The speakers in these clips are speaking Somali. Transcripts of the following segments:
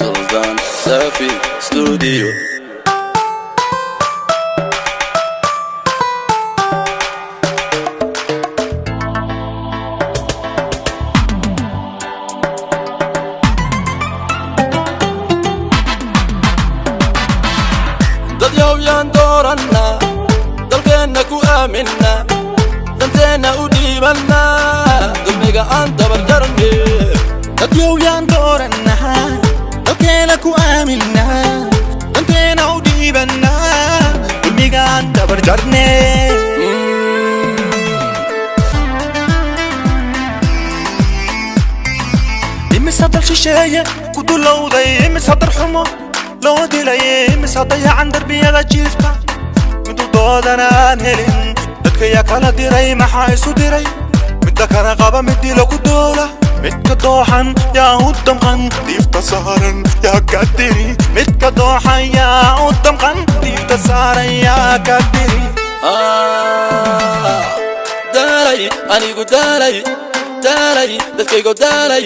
Sultan Safi Studio. Dad yowyaan doorannaa, dalkeenna ku aaminna, danteenna u dhiibannaa, dulmiga aan dabarjarne. Dadyowyaan doorannaa, dalkeena ku aaminaa, danteena u dhiibannaa, dulmigaan dabarjarne. Imise dal shisheeye ku dulowday, imise darxumo loo dilay, imise dayacan darbiyada jiifta, midu doodana aan helin. Dadka yaa kala diray? Maxaa isu diray? Midda kala qaba, mid dilo ku doola, midka dooxan yaa u damqan, diifta saaran yaa ka diri. Midka dooxan yaa u damqan, diifta saaran yaa ka diri. Daalay anigu, daalay, daalay dadkaygo, daalay,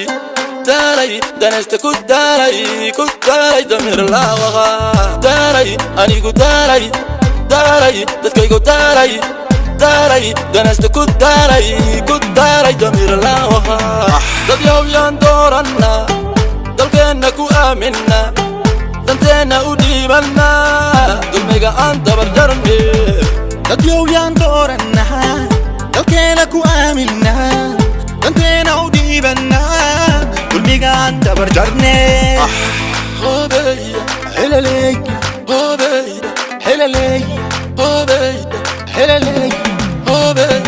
daalay danaysta ku daalay, ku daalay damiir laawaqa. Daalay anigu, daalay, daalay dadkaygo, daalay, daalay danaysta ku daalay, ku daalay damiir laawaqa. Dad yowyaan doorannaa, dalkeenna ku aaminna, danteenna u dhiibannaa, dulmiga aan dabarjarne. Dadyowyaan doorannaa, dalkeena ku aaminaa, danteena u dhiibannaa, dulmigaan dabarjarne. Hobeya. Helaleya. Hobeya. Helaleya. Hobeya. Helaleya. Hobeya.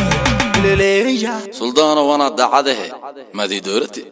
Helaleya. Suldaano, waana daacadahe maadii dowladte.